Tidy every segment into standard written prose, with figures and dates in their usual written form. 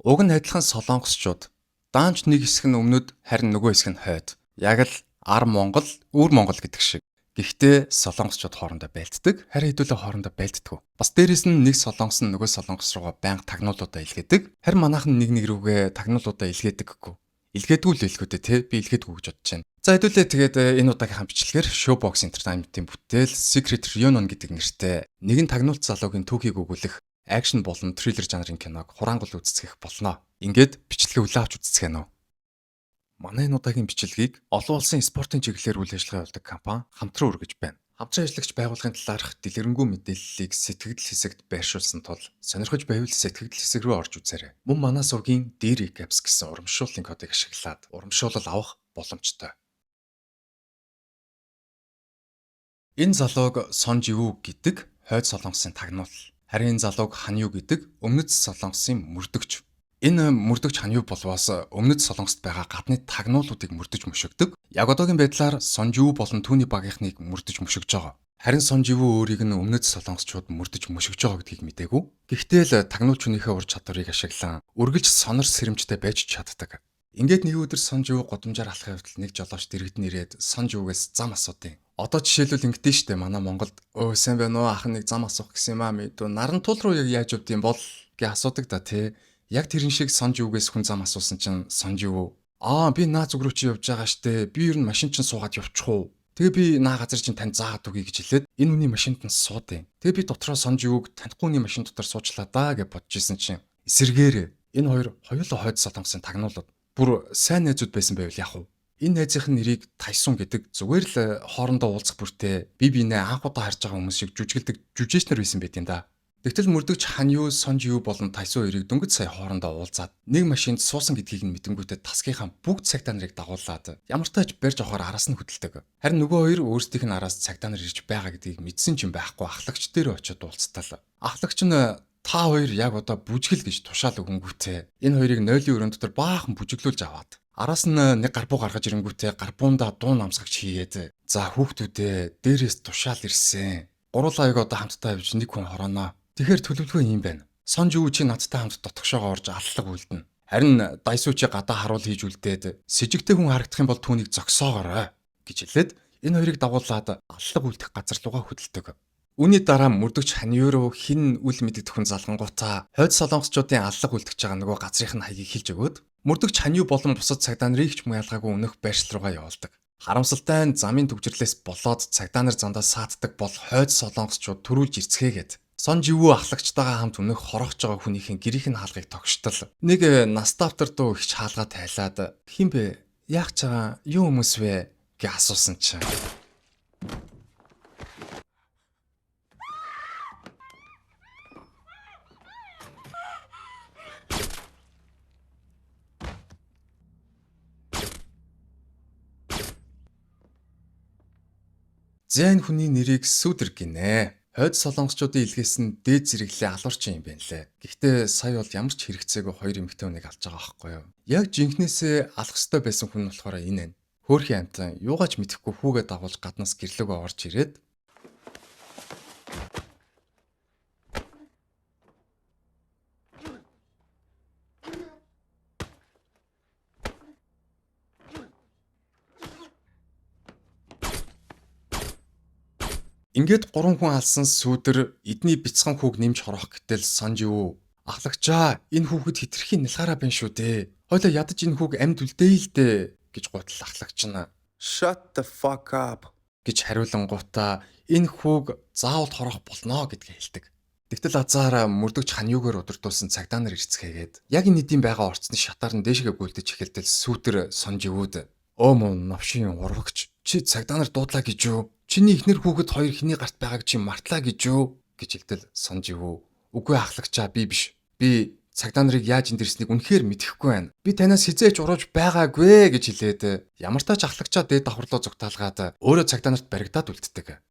Уг нь адилхан солонгосчууд. Даанч нэг хэсэг нь өмнөд, харин нөгөө хэсэг нь хойд. Яг л ар Монгол, өвөр Монгол гэдэг шиг. Гэхдээ солонгосчууд хоорондоо байлддаг, харин хэдүүлээ хоорондоо байлддаггүй. Бас дээрэс нь нэг солонгос нь нөгөө солонгос руугаа байнга тагнуулуудаа илгээдэг. Харин манайхан нэг нэг рүүгээ тагнуулуудаа илгээдэггүй. Илгээдгүй л илгүү дээ, тэ? Би илгээдгүй гэж бодож байна. За хэдүүлээ тэгээд энэ удаагийнхаа бичлэгээр Showbox Entertainment-ийн бүтээл Secret Reunion гэдэг нэртэй нэгэн тагнуулт залуугийн түүхийг өгүүлэх action болон триллер жанрын киног хураангуул үзэцгээх болно. Ингээд бичлэгээ хүлээн авч үзэцгээнэ үү? Манай энэ удаагийн бичлэгийг олон улсын спортын чиглэлээр үйл ажиллагаа явуулдаг компани хамтран өргөж байна. Хамтран ажиллагч байгууллагын талаарх дэлгэрэнгүй мэдээллийг сэтгэгдэл хэсэгт байршуулсан тул сонирхож байвал сэтгэгдэл хэсэг рүү орж үзээрэй. Мөн манай сувгийн DRCaps гэсэн урамшууллын кодыг ашиглаад урамшуулал авах боломжтой. Энэ залууг Сон Живүү гэдэг хойд солонгосын тагнуул. Харин энэ залууг Ханью гэдэг өмнөд солонгосын мөрдөгч. Энэ мөрдөгч Ханью болвоос өмнөд солонгост байгаа гадны тагнуулуудыг мөрдөж мөшөгдөг. Яг одоогийн байдлаар Сон Живүү болон түүний багийнхныг мөрдөж мөшөгж байгаа. Харин Сон Живүү өөрийг нь өмнөд солонгосчууд мөрдөж мөшөгж байгаа гэдгийг мдээгүй. Гэхдээ л тагнуулч хүнийхээ ур чадварыг ашиглан үргэлж сонор сэрэмжтэй байж чаддаг. Ингээд нэг өдөр Сон Живүү гудамжаар алхах явдал нэг жолооч дэргэд нь ирээд Сон Живүүгээс зам асуудیں۔ Одоо жишээлбэл ингэдэж штэ манай Монголд өө сайн байна уу ах нэг зам асуух гэсэн юм аа мэдүү наран тул руу яг яаж явд юм бол гэж асуудаг да тий. Яг тэрэн шиг Сон Живүүгээс хүн зам асуусан чинь Сон Живүү аа би наа зүг рүү чи явж байгаа штэ би ер нь машин чинь суугаад явчих уу. Тэгээ би наа газар чинь тань заагаад өгье гэж хэлээд энэ хүний машинд нь суудیں۔ Тэгээ би дотроо Сон Живүүг танихгүй хүний машин дотор суучлаа даа гэж бодож исэн чинь эсэргээр энэ хоёр хоёулаа хойд солонгосын тагнуулууд бүр сайн найзууд байсан байвал яах вэ? Энэ найзынх нь нэрийг Тайсун гэдэг зүгээр л хоорондоо уулзах бүртээ би бинээ анх удаа харж байгаа хүмүүс шиг жүжиглдэг жүжээчнэр байсан байт юм да. Тэгтэл мөрдөгч Ханью, Сонжю болон Тайсун хоёрыг дөнгөж сая хоорондоо уулзаад нэг машинд суусан гэдгийг нь мэдэнгүүтээ тасгийнхаа бүгд цагдаа нарыг дагуулад ямар ч тач барьж авахар араас нь хөдөлдөг. Харин нөгөө хоёр өөрсдийнх нь араас цагдаа нар ирж байгаа гэдгийг мэдсэн ч юм байхгүй ахлагч дээр очиод уулзтал. Ахлагч нь та хоёр яг одоо бүжгэл гэж тушаал өгөнгүүтээ энэ хоёрыг нойлын өрөөнд дотор баахан бүжиглүүлж аваад араас нь нэг гарбуу гаргаж ирэнгүүтээ гарбуунда дуун намсгагч хийгээд за хүүхдүүдээ дээрээс тушаал ирсэн. Гурлаа аяг одоо хамтдаа явж нэг хүн хорооно. Тэгэхээр төлөвлөгөө юм байна. Сон Живүү чи надтай хамт дотгошоогоо орж аллаг үлдэнэ. Харин Дайсуу чи гадаа харуул хийж үлдээд сэжигтэй хүн харагдах юм бол түүнийг зогсоогоорой гэж хэлээд энэ хоёрыг дагуулад аллаг үлдэх газар руугаа хөдөлдөг. Үүний дараа мөрдөгч Ханью руу хин үл мэдэгдэх хүн залгангуудаа хойд солонгосчуудын аллаг үлдэж байгаа нөгөө газрын нь хаягийг хэлж өгөөд мөрдөгч Ханью болон бусад цагдаа нарыг ч мөн ялгаагүй өнөх байршил руугаа явуулдаг. Харамсалтай нь замын түгжрлээс болоод цагдаа нар зандаа сааддаг бол хойд солонгосчууд төрүүлж ирцгээгээд Сон Живүү ахлагчтайгаа хамт өнөх хорохж байгаа хүнийхэн гэрийнх нь хаалгыг тогштол. Нэг наставтар дуу ихч хаалгаа тайлаад хин бэ? Яах ч байгаа юу хүмүүс вэ гэж асуусан чинь За энэ хүний нэрийг Сүдэр гинэ. Хойд солонгосчуудын илгээс нь дээд зэрэглээ алуурчин юм байна лээ. Гэхдээ сая бол ямар ч хэрэгцээгүй хоёр эмэгтэй хүнийг алж байгаа байхгүй юу? Яг жинхнээсээ алах ёстой байсан хүн нь болохоор энэ байна. Хөөрхий амтан юугаач мэдэхгүй хүүгээ дагуулж гаднаас гэрлөөгөө орж ирээд Ингээд гурван хүн алсан сүүдэр эдний бяцхан хүүг нэмж хорох гэтэл Сонжив ахлагчаа энэ хүүхэд хитрхи нялгаараа байна шүү дээ. Хойлоо ядаж энэ хүүг амьд үлдээе л дээ гэж гутал ахлагч нь Shut the fuck up. гэж хариулангуудаа энэ хүүг заавал хорох болно гэдгээ хэлдэг. Тэгтэл азаараа мөрдөгч ханьюгаар удирдуулсан цагдаа нар ирцгээгээд яг энэ эдийн байгаа орцны шатаар нь дээшгээ гүйлдэж эхэлтэл сүүтэр Сонживүүд өө мөн новшин урвагч чи цагдаа нар дуудлаа гэж юу? Чиний эхнэр хүүхэд хоёр хиний гарт байгааг чи мартлаа гэж юу? гэж хэлтэл Сонживүү үгүй ахлагчаа би биш. Би цагдаа нарыг яаж энд ирснийг үнэхээр мэдэхгүй байна. Би танаас хизээч урууж байгаагүй гэж хэлээд ямар тач ахлагчаа дээд давхарлуу зугтаалгаад өөрөө цагдаа нарт баригдаад үлддэг.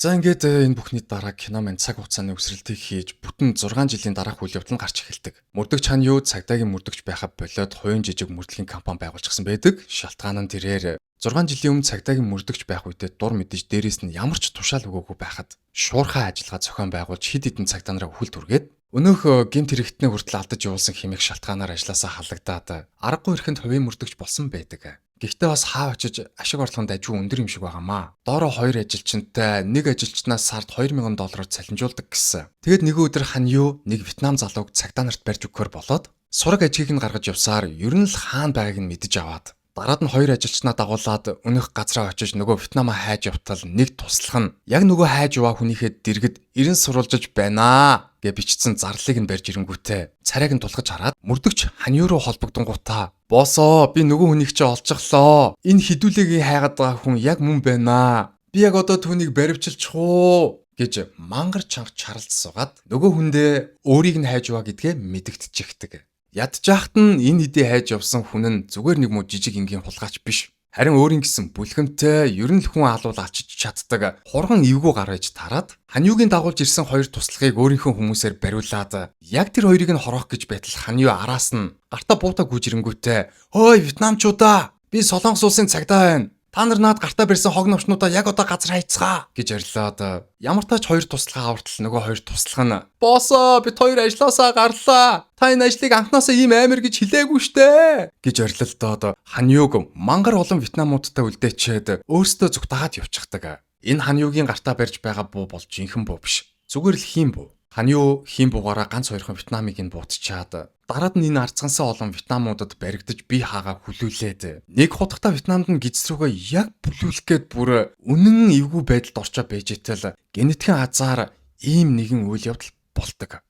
За, ингээд энэ бүхний дараа кино маань цаг хугацааны үсрэлтийг хийж, бүтэн 6 жилийн дараах үйл явдал нь гарч эхэлдэг. Мөрдөгч Ханью цагдаагийн мөрдөгч байхаа болоод хувийн жижиг мөрдлөгийн компани байгуулчихсан байдаг. Шалтгаан нь тэрээр 6 жилийн өмнө цагдаагийн мөрдөгч байх үедээ дур мэдэж, дээрээс нь ямар ч тушаал өгөөгүй байхад шуурхай ажиллагаа зохион байгуулж, хэд хэдэн цагдаа нараа үхэлд хүргээд, өнөөх гэмт хэрэгтнээ хүртэл алдаж явуулсан хэмээх шалтгаанаар ажилласаа халагдаад, аргагүй эрхэнд хувийн мөрдөгч болсон байдаг. Гэхдээ бас хаа очиж ашиг орлого нь дажгүй өндөр юм шиг байгаамаа. Доороо хоёр ажилчинтай, нэг ажилчнаас сард 2000 доллараар цалинжуулдаг гэсэн. Тэгээд нэг өдөр Ханью нэг Вьетнам залууг цагдаа нарт барьж өгөхөр болоод, сураг ажгийг нь гаргаж явсаар ер нь л хаана байгааг нь мэдэж аваад, дараад нь хоёр ажилчнаа дагуулад өнөөх газраа очиж нөгөө Вьетнамаа хайж явтал нэг туслах нь яг нөгөө хайж яваа хүнийхээ дэргэд эрен сурвалжиж байна гэж бичсэн зарлалыг нь барьж ирэнгүүтээ царайг нь тулгаж хараад, мөрдөгч Ханью руу холбогдонгуудаа "Боосоо, би нөгөө хүнийг чи олчихлоо. Энэ хідүүлэгийн хайгаад байгаа хүн яг мөн байна. Би яг одоо түүнийг баривчилчих уу" гэж мангар чанга чаралд суугаад, нөгөө хүндээ өөрийг нь хайж яваа гэдгээ мэдэгдчихдэг. Ядчихад нь энэ хэдий хайж явсан хүн нь зүгээр нэг муу жижиг энгийн хулгайч биш. Харин өөрийн гэсэн бүлхэмтэй, ер нь л хүн алуул алчиж чаддаг хурган эвгүй гар ээж тараад, Ханюгийн дагуулж ирсэн хоёр туслахыг өөрийнхөө хүмүүсээр бариулаад, яг тэр хоёрыг нь хороох гэж байтал Ханью араас нь гартаа буута гүйж ирэнгүүтээ "Хөөй, вьетнамчуудаа, би Солонгос улсын цагдаа байна. Та нар наад гартаа барьсан хог новшнуудаа яг одоо газар хайцгаа" гэж орилоод, ямар тач хоёр туслахаа авартал нөгөө хоёр туслах нь "Боосоо, бид хоёр ажилласаа гарлаа. Та энэ ажлыг анхнаасаа ийм амар гэж хэлээгүй штэ" гэж орилолдоод, Ханюг мангар олон вьетнамуудтай үлдээчээд өөрсдөө зүгтаагаад явчихдаг. Энэ Ханюгийн гартаа барьж байгаа буу бол жинхэнэ буу биш. Зүгээр л хийм буу. Ханью хийм буугаараа ганц хоёрхан Вьетнамыг нь буутчаад, дараад нь энэ арцгансан олон вьетнамуудад баригдаж, бие хаагаа хүлүүлээд, нэг хутгата Вьетнамд нь гиз рүүгээ яг бүлүүлэх гээд бүр үнэн эвгүй байдалд орчоо байж итэл гэнэтхэн азар ийм нэгэн үйл явдал болдог.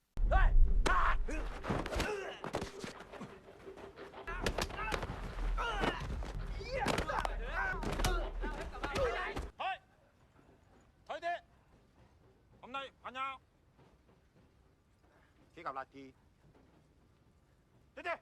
Hôm nay 안녕. gặp lại thì đi đi.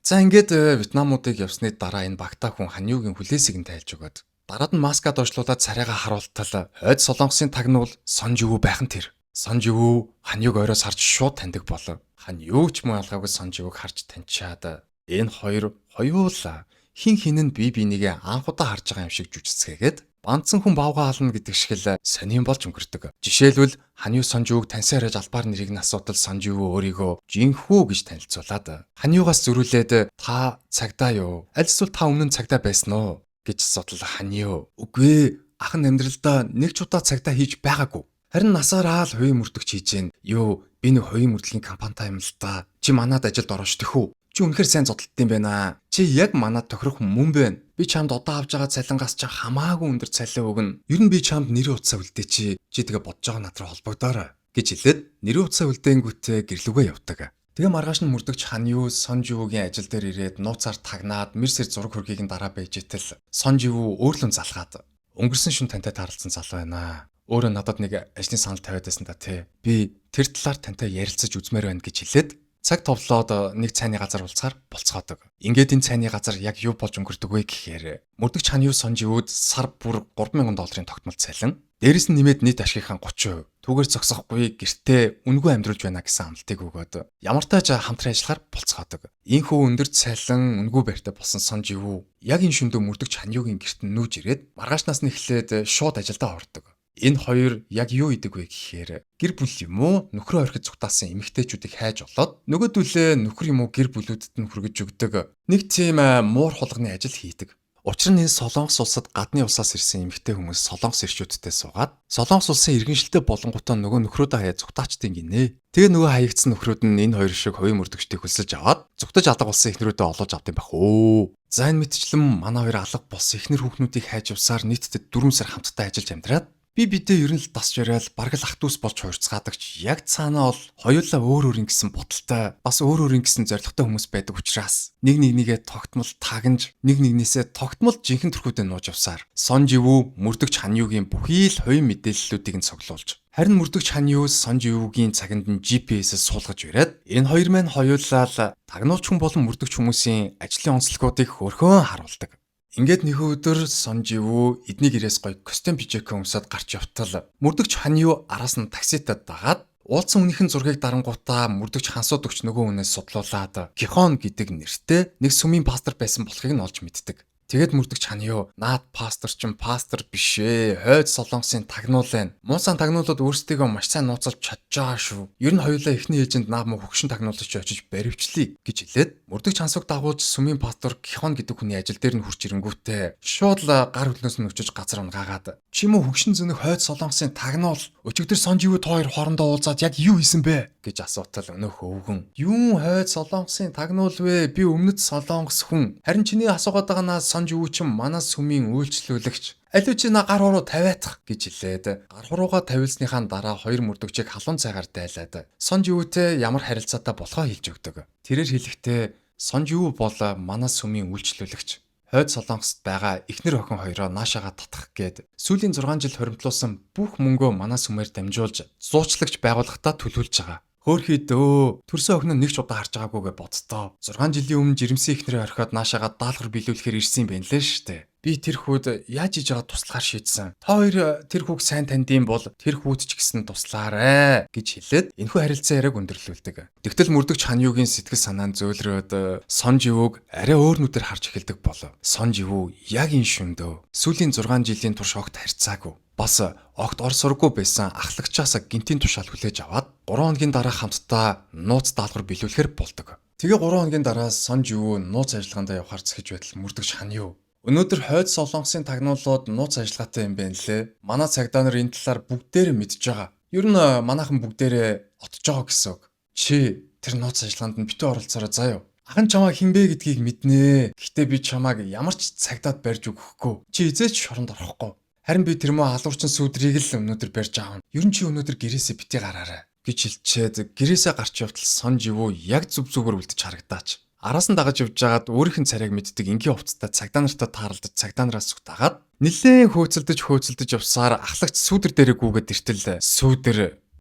За, ингээд Вьетнамуудыг явсны дараа энэ багтаа хүн Ханюгийн хүлээсийг нь тайлж өгөөд, дараад нь маска доошлуулад царайгаа харуултал хойд Солонгосын тагнуул Сонживүү байх нь тэр. Сонживүү Ханюг ойроос харж шууд таньдаг болов. Ханью ч мөн ялгаагүй Сонживүүг харж таньчаад, энэ хоёр хоёулаа хин хин нь бие бинийгээ анх удаа харж байгаа юм шиг жүжицгээгээд, бандсан хүн баавгай ална гэдэг шиг л сонин болж өнгөрдөг. Жишээлбэл, Ханью Сонживүүг таньсаар яаж албаар нэрийг нь асуудал Сонживүү өөрийгөө Жинхүү гэж танилцуулаад, Ханьюгаас зөрүүлээд "Та цагдаа юу? Аль эсвэл та өмнө нь цагдаа байсан уу?" гэж асуудал Ханью "Үгүй, ах нь амьдралдаа нэг ч удаа цагдаа хийж байгаагүй. Харин насаараа л хувийн мөрдөгч хийж гин. Юу, би нэг хувийн мөрдлөгийн компанитай юм л та. Чи манад ажилд орооч тэхүү. Чи үнэхээр сайн зодтолт юм байна. Чи яг манад тохирох хүн байна. Би чамд одоо авж байгаа цалингаас чи хамаагүй өндөр цалин өгнө. Ер нь би чамд нэрийн утсаа үлдээ чи. Чи тэгээ бодож байгаа над руу холбогдоорой" гэж хэлээд, нэрийн утсаа үлдээнгүүтээ гэрлүүгээ явдаг. Тэгээ маргааш нь мөрдөгч Ханью Сонживүүгийн ажил дээр ирээд нууцаар тагнаад, мэр сэр зураг хөргийг нь дараа байж итэл Сонживүү өөрлөн залгаад "Өнгөрсөн шөнө тантай тааралцсан залуу байна. Өөрөө надад нэг ажлын санал тавиад байсан да тий. Би тэр талаар тантай ярилцаж үзмээр байна" гэж хэлээд, цаг товлоод нэг цайны газар уулзахаар болцгоодог. Ингээд энэ цайны газар яг юу болж өнгөрдөг вэ гэхээр мөрдөгч Ханью Сонживүүд сар бүр 3000 долларын тогтмол цалин, дээрэс нь нэмээд нийт ашигынхаа 30%. Түүгээр зогсохгүй, гэртээ үнэгүй амьдруулж байна гэсэн амлалтыг өгөөд, ямар тааж хамтран ажиллахаар болцгоодог. Ийхүү өндөр цалин, үнэгүй байртай болсон Сонживүү яг энэ шөндөө мөрдөгч Ханьюгийн гэрт нь нүүж ирээд, маргаашнаас нь эхлээд шууд ажилдаа ордог. Энэ хоёр яг юу идэг вэ гэхээр гэр бүл юм уу нөхрөө орхид зүгтаасан эмэгтэйчүүдийг хайж олоод, нөгөөдөлөө нөхөр юм уу гэр бүлүүдэд нь хүргэж өгдөг нэг тийм муур хулганы ажил хийдэг. Учир нь энэ Солонгос улсад гадны улсаас ирсэн эмэгтэй хүмүүс Солонгос эрчүүдтэй суугаад, Солонгос улсын иргэншилтэй болонгуудаа нөгөө нөхрөөдөө хаяа зүгтаачдیں гинэ. Тэгээ нөгөө хаягдсан нөхрүүд нь энэ хоёр шиг хувийн мөрдөгчдийг хөлсөж аваад, зүгтаж алга болсон эхнэрүүдээ олуулж авд юм бах өө. За, энэ мэтчлэн манай хоёр алга болсон эхнэр хүүхнүүдийг хайж явсаар нийтдээ 4 сар хамтдаа ажиллаж амьдраад, би бидээ ер нь л дасч яриад, бараг л ах дүүс болж хуурцгаадагч яг цаанаа бол хоёулаа өөр өөр ингэсэн бодолтой, бас өөр өөр ингэсэн зорилготой хүмүүс байдаг учраас нэг нэг нэгээ тогтмол тагнаж, нэг нэгнээсээ тогтмол жинхэнэ төрхүүдээ нууж явсаар Сонживүү мөрдөгч Ханьюгийн бүхий л хувийн мэдээллүүдийг нь цуглуулж, харин мөрдөгч Ханью Сонживүүгийн цагинд нь GPS-с суулгаж бариад, энэ хоёр маань хоёулаа л тагнуулч хүн болон мөрдөгч хүмүүсийн ажлын онцлогуудыг хөрхөн харуулдаг. Ингээд нэг өдөр Сонживүү эдний гэрээс гоё костюм пижак өмсөд гарч явтал мөрдөгч Ханью араас нь такситай дагаад уулзсан хүнийхэн зургийг дарангуутаа мөрдөгч хансууд өгч нөгөө хүнээс судлуулад Гихон гэдэг нэртэй нэг сүмийн пастор байсан болохыг нь олж мэддэг. Тэгээд мөрдөгч Ханью наад пастор чинь пастор биш ээ. Хойд Солонгосын тагнуул байна. Муусан тагнуулууд өөрсдийгөө маш сайн нууцлж чадж байгаа шүү. Ер нь хоёулаа эхний ээлжинд наа муу хөгшин тагнуулагч очиж баривчлая гэж хэлээд мөрдөгч Хансуг дагуулж сүмийн пастор Гихон гэдэг хүний ажил дээр нь хүрч ирэнгүүтээ шууд л гар хөлнөөс нь өчөж газар унгаагаад чи муу хөгшин зөнөх хойд Солонгосын тагнуул өчигдөр Сонживүү та хоёр хоорондоо уулзаад яг юу хийсэн бэ гэж асуутал өнөөх өвгөн. Юун хойд Солонгосын тагнуул вэ? Би өмнөд Солонгос хүн. Харин чиний асуугаад байгаа наа Сонживүү чинь манай сүмийн үйлчлүүлэгч. Алив чи на гар хуруу тавиатах гэж хэлээд гар хуруугаа тавилсныхаа дараа хоёр мөрдөгчийг халуун цайгаар дайлаад Сонживүүтэй ямар харилцаатай болохоо хэлж өгдөг. Тэрээр хэлэхдээ Сонживүү бол манай сүмийн үйлчлүүлэгч. Хойд Солонгост байгаа эхнэр охин хоёроо наашаага татах гээд сүүлийн 6 жил хоримтлуулсан бүх мөнгөө манай сүмээр дамжуулж зуучлагч байгууллагатаа төлөвлөж байгаа. Хөөхий дөө төрсөн охин нь нэг ч удаа харж байгаагүйгээ боддоо. 6 жилийн өмнө жирэмсэн эхнэрээ орхиод наашаага даалгавар биелүүлэхээр ирсэн юм байна лээ штэ. Би тэр хүүд яаж иж байгаа туслахаар шийдсэн. Та хоёр тэр хүүг сайн таньдсан бол тэр хүүд ч гэсэн туслаарэ гэж хэлээд энэхүү харилцан яриаг өндөрлүүлдэг. Тэгтэл мөрдөгч Ханьюгийн сэтгэл санаа нь зөөлрөөд Сонживүүг арай өөр нүдээр харж эхэлдэг болов. Сонживүү яг энэ шүндөө сүүлийн 6 жилийн турш огт харьцаагүй. Бас огт ор сургуу байсан ахлагчаас гинтийн тушаал хүлээж аваад 3 хоногийн дараа хамтдаа нууц даалгавар биелүүлэхээр болдог. Тэгээ 3 хоногийн дараа Сонживүү нууц ажиллагаанд явахаар зэхэж байтал мөрдөгч Ханью өнөөдөр хойд Солонгосын тагнуулууд нууц ажиллагаатай юм байна лээ. Манай цагдаа нар энэ талаар бүгдээрээ мэдж байгаа. Ер нь манайхан бүгдээрээ отож байгаа гэсэн үг. Чи тэр нууц ажиллагаанд нь битүү оролцоорой заа юу. Ахан чамаа хинбэ гэдгийг мэднэ. Гэхдээ би чамааг ямар ч цагдаад барьж өгөхгүй. Чи эзээч шоронд орохгүй. Харин би тэр мөө алуурчин сүдрийг л өнөөдөр барьж аавна. Ер нь чи өнөөдөр гэрээсээ бити гараарай гэж хэлчихэд гэрээсээ гарч явтал Сонживүү яг зүв зүгээр үлдэж харагдаач. Араас нь дагаж явж байгаад өөрийнх нь царайг мэддэг энгийн хувцастай цагдаа нартай тааралдаж цагдаа нараас зүгтаагаад нилээн хөөцөлдөж явсаар ахлагч сүүдэр дээрээ гүгээд иртэл сүүдэр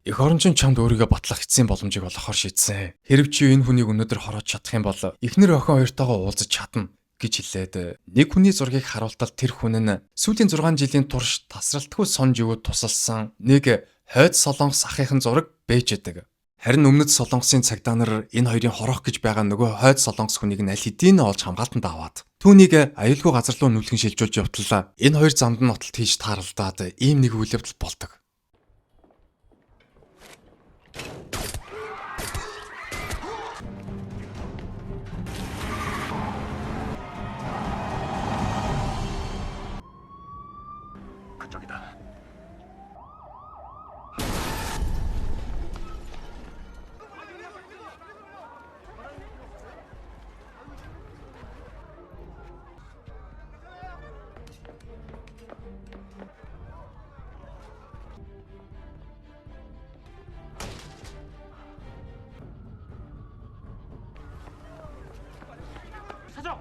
эх орончин чамд өөрийгөө батлах эцсийн боломжийг олгохоор шийдсэн. Хэрв чи энэ хүнийг өнөөдөр хороож чадах юм бол эхнэр охин хоёртойгоо уулзаж чадна гэж хэлээд нэг хүний зургийг харуултал тэр хүн нь сүүлийн 6 жилийн турш тасралтгүй Сонживүүд тусалсан нэг хойд Солонгос ахынхын зураг бэж идэг. Харин өмнөд Солонгосын цагдаа нар энэ хоёрын хорох гэж байгаа нөгөө хойд Солонгос хүнийг нь аль хэдийн олж хамгаалтанд аваад түүнийг аюулгүй газар руу нүлгэн шилжүүлж явтлаа. Энэ хоёр замд нь нотолт хийж тааралдаад ийм нэг үйл явдал болдог. 그쪽이다. 사정.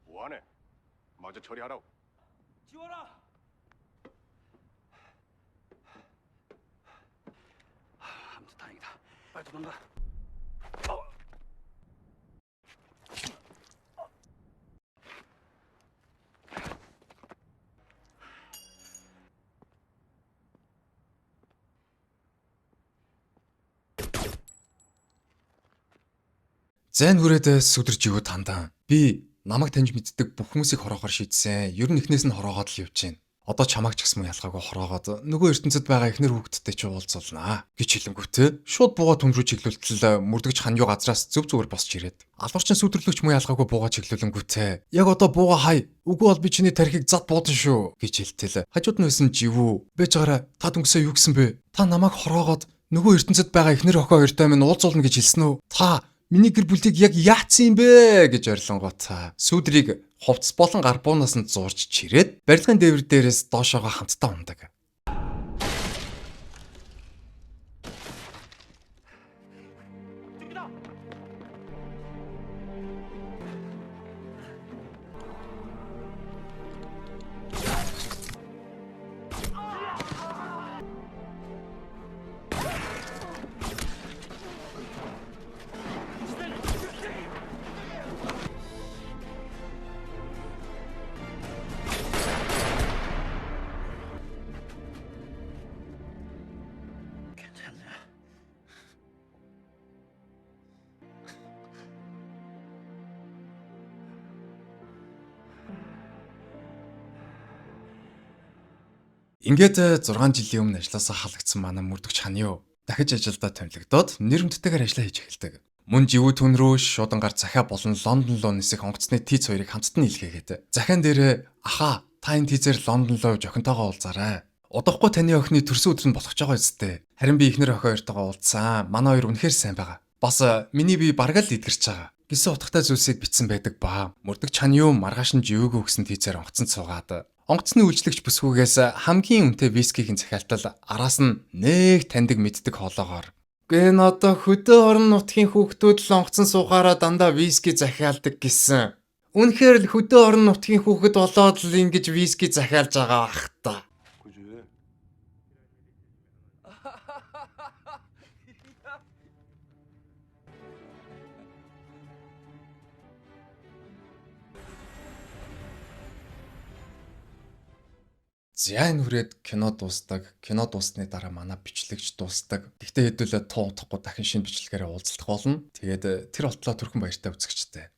뭐하네? 마저 처리하라고. 지워라. 아무튼 다행이다. 빨리 도망가. Зайн хүрээд сүдэрч юу тандан. Би намайг таньж мэддэг бүх хүмүүсийг хороохоор шийдсэн. Ер нь эхнээс нь хороогоод л явж байна. Одоо чамайг ч гэсэн мөн ялгаагүй хороогоод нөгөө ертөнцид байгаа эхнэр хүүхэдтэй чи уулзуулнаа гэж хэлэнгүүтээ шууд бууга түн рүү чиглүүлтэл мөрдөгч Ханью газраас зөв зүгээр босч ирээд алуурчин сүдэрлөгч мөн ялгаагүй бууга чиглүүлэнгүүтээ яг одоо бууга хай үгүй бол би чиний тархийг зад буудан шүү гэж хэлтэл хажууд нь байсан живүү бэж гараа та дүнсээ юу гэсэн бэ? Та намайг хороогоод нөгөө ертөнцид байгаа эхнэр охин хоёртой минь уулзуулна гэж хэлсэн үү? Та миний гэр бүлийг яг яатсан юм бэ гэж орилонгоцаа. Сүдрийг хувцас болон гар буунаас нь зурж чирээд барилгын дээвэр дээрээс доошоогоо хамтдаа ундаг. Ингээд 6 жилийн өмнө ажлаасаа халагдсан манай мөрдөгч Ханью дахиж ажилдаа томилогдоод нэр хүндтэйгээр ажиллаа хийж эхэлдэг. Мөн Живүү түн рүү шуудангаар захиа болон Лондон руу нисэх онгоцны тийц хоёрыг хамтд нь илгээгээд. Захиан дээрээ "Ахаа, та энэ тийзээр Лондон руу явж охинтойгоо уулзаарай. Удахгүй таны охины төрсөн өдөр нь болох ч байгаа үсттэй. Харин би эхнэр охин хоёртойгоо уулзсан. Манай хоёр үнэхээр сайн байгаа. Бас миний бие бараг л эдгэрч байгаа" гэсэн утгатай зүйлсийг бичсэн байдаг ба. Мөрдөгч Ханью маргааш нь Живүүг өгсөн тийзээр онгоцонд суугаад онгоцны үйлчлэгч бүсгүйгээс хамгийн үнэтэй вискигийн захиалтал араас нь нэг таньдаг мэддэг хоолоогоор "Гэн одоо хөдөө орон нутгийн хүүхдүүд л онгоцон суухаараа дандаа виски захиалдаг гэсэн. Үнэхээр л хөдөө орон нутгийн хүүхэд болоод л ингэж виски захиалж байгаа бах та." 그지? За, энэ хүрээд кино дуустдаг. Кино дууссаны дараа манай бичлэгч дуустдаг. Гэхдээ хэдүүлээ тун удахгүй дахин шинэ бичлэгээрээ уулзах болно. Тэгээд тэр болтлоо түрхэн баяртай үзэгчтэй.